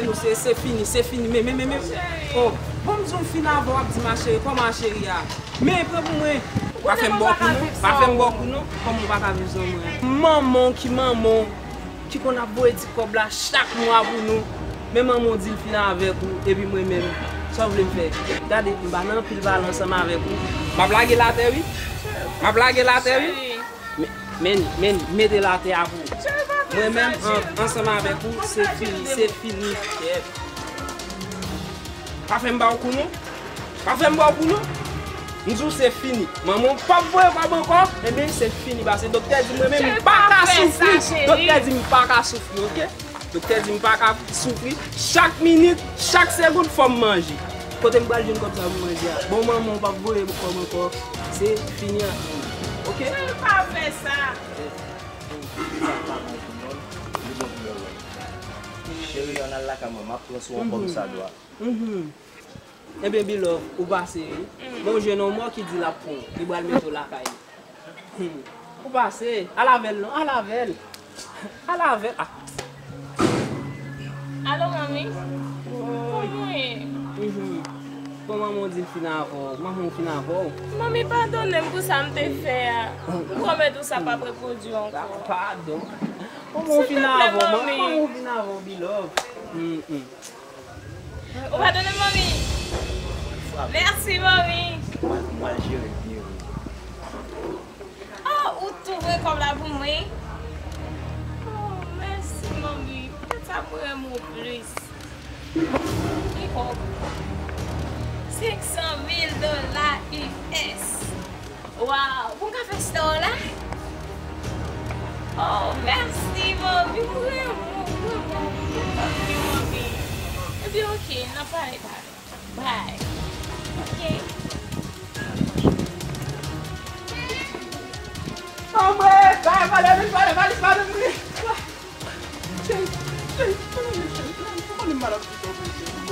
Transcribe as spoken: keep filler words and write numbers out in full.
Nou se, se fini, se fini, men, men, men, men. Oh, bon, m di w m fin avè w, w ap di ma chérie, kòman cheri a? Men, pran pou mwen. Pa fè m ba w kou non, pa fè m ba w kou non, kòman w pa ka viv san mwen? Manman w ki manman w, ki konn ap voye ti kòb la chak mwa pou nou. Men manman w di l fin avèk ou, epi mwen menm, sa w vle m fè? Gade, m pa nan anpil pale ansanm avèk ou. M ap lage l atè wi. M ap lage l atè wi. Men, men, men, mete l atè a pou ou. Mwen menm, an, ansanm avèk ou, se fini, se fini. Chèf. Pa fè m ba w kou non. Pa fè m ba w kou non. M di w se fini. Manman w p ap voye kòb ankò. Ebyen, se fini. Paske doktè di mwen menm m pa ka soufri. Doktè di m pa ka soufri, oke? Doktè di m pa ka soufri. Chak minit, chak segonn, fò m manje. Kote m pral jwenn kòb sa pou manje a? Bon, manman w p ap voye kòb ankò. Se fini an fini. Oke? Cheri, pa fè sa. Cheri, ann al lakay mwen, m ap pran sou yon kòb sa dwa. Mhm. Ebyen, Bilove, ou pase wi. Bon, jwenn yon mò ki di l ap pran w, li pral mete w lakay li. Hmm. Ou pase, al avè l non, al avè l. Al avè l. Ah. Alo, manmi? Kòman w ye? Mhm. Bon, manman w di l fin avè w. Manman w fin avè w. Manmi, padone m pou sa m te fè a. M pwomèt ou sa p ap repwodui ankò. Padon. Manman w fin avè w, manman w fin avè w, Bilove. Hmm, hmm. Ou padone m, manmi? Mèsi, manmi. Mwen, mwen jere l byen, wi. Oh, ou tou voye kòb la pou mwen? Oh, mèsi, manmi. Poutèt sa mwen renmen w plis. Ki kòb? Senk san mil dola U S. Waw, pou m ka fè store la? Oh, mèsi, manmi. Mwen renmen w, mwen renmen w. Ok, manmi. Ebyen, ok, n ap pale talè. Bye. Ok. Anmwe, bay valè, vin valè, valiz pa nan pri. Cheri, cheri, cheri, cheri, cheri, cheri, cheri, cheri,